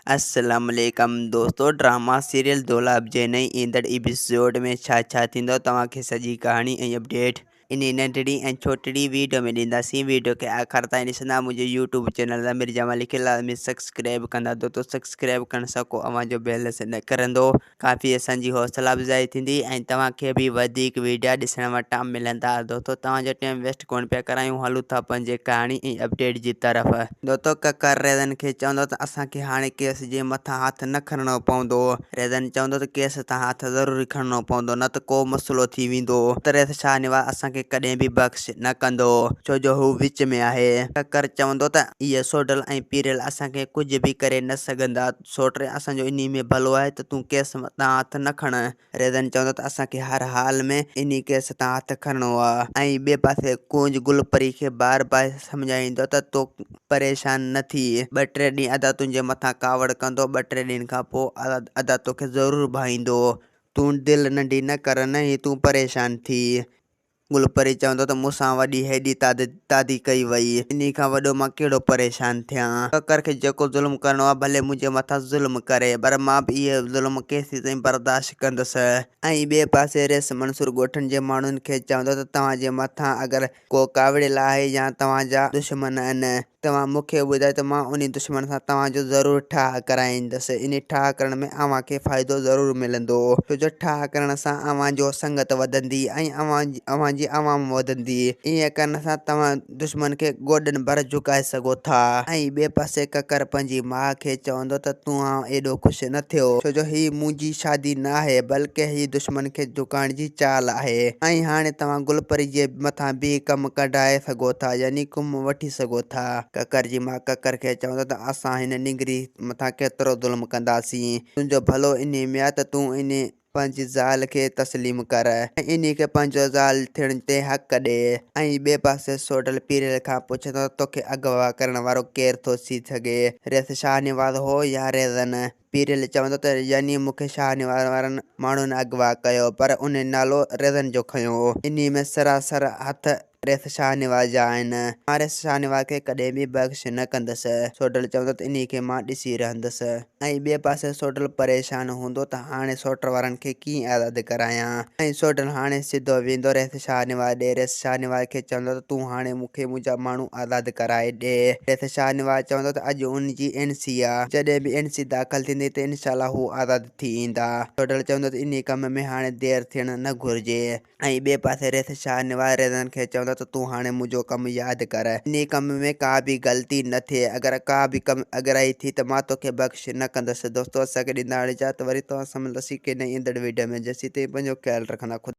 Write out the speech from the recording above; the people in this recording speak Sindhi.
السلام عليڪم دوستو ڊراما سيريل دولاب جي نئين ايندڙ ايپيسوڊ ۾ ڇا ڇا ٿيندو توهان کي سڄي ڪهاڻي ۽ اپڊيٽ انهي ننڍڙي ۽ ڇوٽڙي ويڊيو ۾ ڏينداسين ويڊيو کي آخر تائين ڏسندا منهنجو يوٽيوب چينل ضمير جمالي کي لازمي سبسڪرائب ڪندا دوستو سبسڪرائب ڪرڻ سان ڪو اوهان جو بيلنس نه ڪرندو ڪافي اسان جي حوصلا افزائي ٿيندي ۽ توهان کي به وڌيڪ ويڊيا ڏسڻ وٽان ملندا دوستو توهان جو ٽيم ويسٽ ڪونه پيا ڪرايون هلون ٿا پنهنجي ڪهاڻي ۽ اپڊيٽ جي طرف. دوستو ڪڪر ريزن کي چوندو ته اسان کي هاڻي ڪيس جي مٿان هٿ نه کڻڻو پوندو ريزن چوندو ته ڪيس تان هٿ ضروري کڻڻو پوندو نه ته ڪو مسئلو ٿي ويندو ته ريس شاهنواز اسان کي ڪڏهن به بخش نه ڪندو ڇو جو هو وچ ۾ آهي ڪڪر چوندو ته اهي سوڍل ۽ پيرل اسان کي ڪجهه به ڪري نه سگهندا سوٽ اسان جو انهي ۾ ڀلو آهي ته تون ڪيس تان هٿ نه کڻ. ريزن چوندو ته اسان کي هر حال ۾ انهي ڪيس تان هٿ کڻڻو آ. ۽ ٻئي پاسي ڪونج گل پري کي بار بار سمجهائيندو ته تون پريشان نه ٿي. ٻه ٽي ڏينهن ادا تنهنجي مٿان ڪاوڙ ڪندو، ٻه ٽي ڏينهن کان پوء ادا توکي ضرور ڀائيندو. تون دل ننڍي نه ڪر نه ئي تون پريشان ٿي. گل پري چوندو ته مون سان وڏي هيڏي تعدي ڪئي وئي، انهي کان وڏو مان ڪهڙو پريشان ٿيان. ڪڪر کي جيڪو ظلم ڪرڻو آهي ڀلي منهنجي مٿان ظلم ڪري، پر مان به اهي ظلم ڪيسيتائين برداشت ڪندس. ۽ ٻئي پاسي رئيس منصور ڳوٺن جي ماڻهن کي چوندو ته توهان جي مٿان اگر ڪو ڪاوڙيل آهي يا توهان جا دشمن آهن، توهان مون کي ٻڌايو ته مان انهي دشمن سان توهان جو ضرور ٺاهه ڪرائيندس. انهي ٺاهه ڪرڻ ۾ اوهان کي فائدو ضرور ملندو، ڇو جو ٺاهه ڪرڻ سان اوهان جو سنگت وڌندي ۽ اوهان جي عوام وڌندي. ائين ڪرڻ سان توهان دشمن کي گوڏن ڀر جهڪائي سگهو ٿا. ۽ ٻئي پاسي ڪڪر پنهنجي ماء کي چوندو ته توهان ايڏو خوش نه ٿيو، ڇو جو هي منهنجي شادي نه آهي، بلڪه هي دشمن کي جهڪائڻ جي چال آهي ۽ هاڻي توهان گل پري جي مٿان به ڪم ڪڍائي سگهو ٿا يعني ڪم وٺي سگهو ٿا. ڪڪر جي ماء ڪڪر کي چوندو ته اسان هن نينگري مٿان ڪيترو ظلم ڪنداسين، تنهنجو ڀلو انهي ۾ آهي ته تون انهي پنهنجي زال کي تسليم ڪر ۽ انهي کي پنهنجو زال ٿيڻ تي حق ڏي. ۽ ٻئي پاسي سوڍل پيرل کان پڇندو ته توکي اغوا ڪرڻ وارو ڪير ٿو ٿي سگهي، ريس شاهنواز هو يا ريزن؟ پيرل چوندو ته يعني مون کي شاهنواز وارن ماڻهن اغوا ڪيو پر انهن نالو ريزن جو کنيو. انهي ۾ سراسر هٿ ريس شاهنواز جا آهن. مان ريس شاهنواز کي ڪڏهن به بخش نه ڪندس. سوڍل چوندو ته انهي کي مان ڏسي رهندس. ۽ ٻئي پاسي سوڍل پريشان هوندو ته هاڻي سوٽ وارن کي ڪيئن آزاد ڪرايان. ۽ سوڍل هاڻي سڌو ويندو ريس شاهنواز ڏي. ريس شاهنواز کي چوندو ته تون هاڻي مون کي منهنجا ماڻهو آزاد ڪرائي ڏي. ريس شاهنواز چوندو ته اڄ ان جي اين سي آ. جڏهن به اين سي داخل ٿيندي ته انشاء الله هو آزاد ٿي ايندا. سوڍل چوندو ته انهي ڪم ۾ هاڻي دير ٿيڻ نه گهرجي. ۽ ٻئي پاسي ريس شاهنواز ريزن کي چوندو ته تون هاڻي منهنجو ڪم ياد ڪر. انهي ڪم ۾ ڪا به غلطي نه ٿئي. اگر ڪا به ڪم اڳرائي ٿي ته مان توکي بخش نه ڪندس. دوستو اسان کي ڏيندا هاڻي اجازت وري توهان سان ملنداسين ڪنهن نئين ايندڙ ويڊيو ۾ جيسين تائين پنهنجو خيال رکندا. خدا.